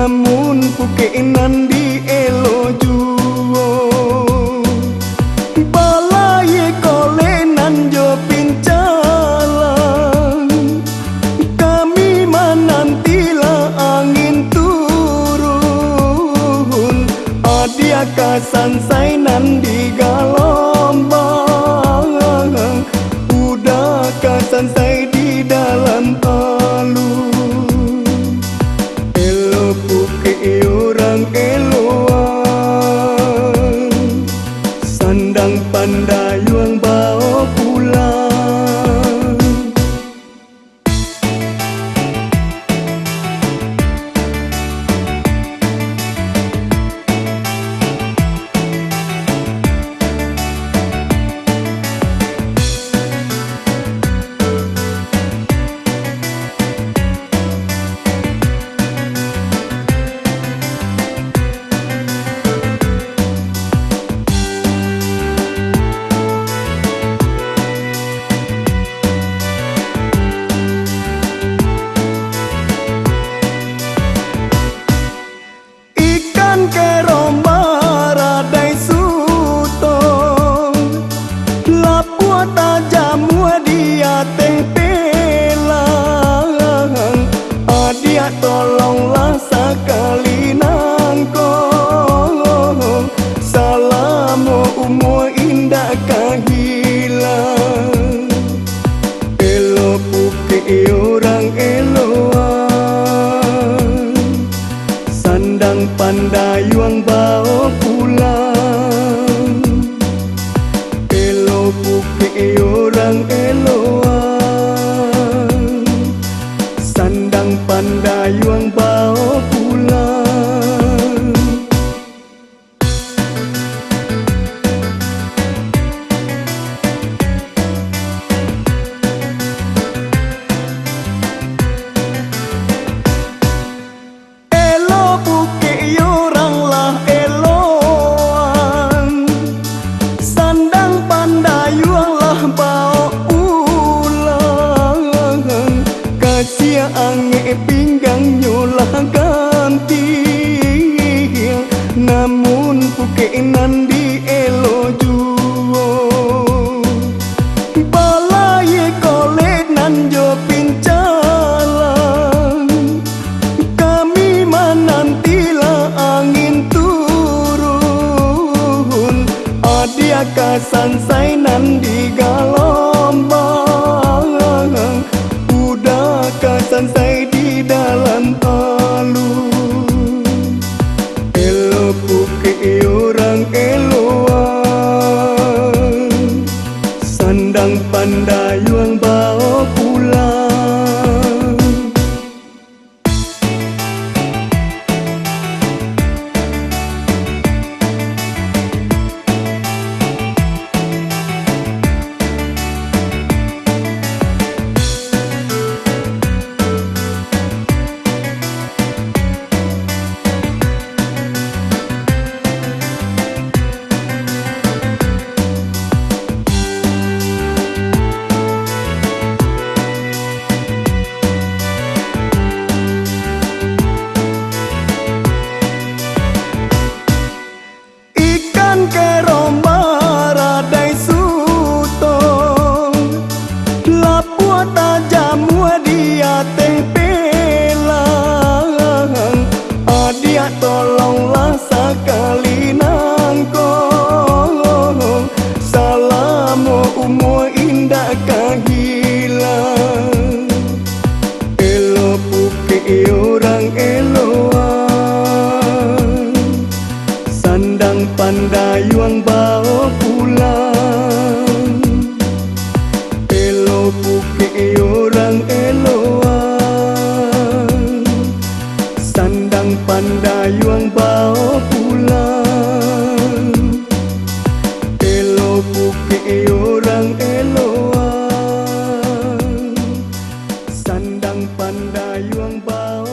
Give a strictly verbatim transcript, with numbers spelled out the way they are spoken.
Namun pukek nan dielo juo, balayia kolek nan jo pincalang. Kami manantilah angin turun, adiak ka sansai nan di galombang, udah ka sansai di dalam alun. Elo pukek urang eloan, sandang pandayuang bao pulang. Ikan keromba radai suto, lapuak tajamua di ateh pelang. Adiak tolonglah sakali nangko, salamo umua indak ka hilang. Elo pukek urang eloan, sandang pandayuang bao pulang. Elo pukek urang eloan, sandang pandayuang bao pulang. Elo pukek urang lah eloan, sandang pandayuang lah bao pulang. Kasiak angek pinggangnyo lah ganti, namun pukek nan dielo juo, balayia kolek nan jo pincalang. Kami manantilah angin turun, adiak ka sansai nan di galombang, udah ka sansai di dalam alun. Elo pukek urang eloan, sandang pandayuang bao pulang. Ikan keromba radai suto, lapuak tajamua di ateh pelang. Adiak tolonglah sakali nangko, salamo umua indak ka hilang. Elo pukek urang eloan, sandang pandayuang bao pulang. Elo pukek urang eloan, sandang pandayuang bao pulang. Elo pukek urang eloan, sandang pandayuang bao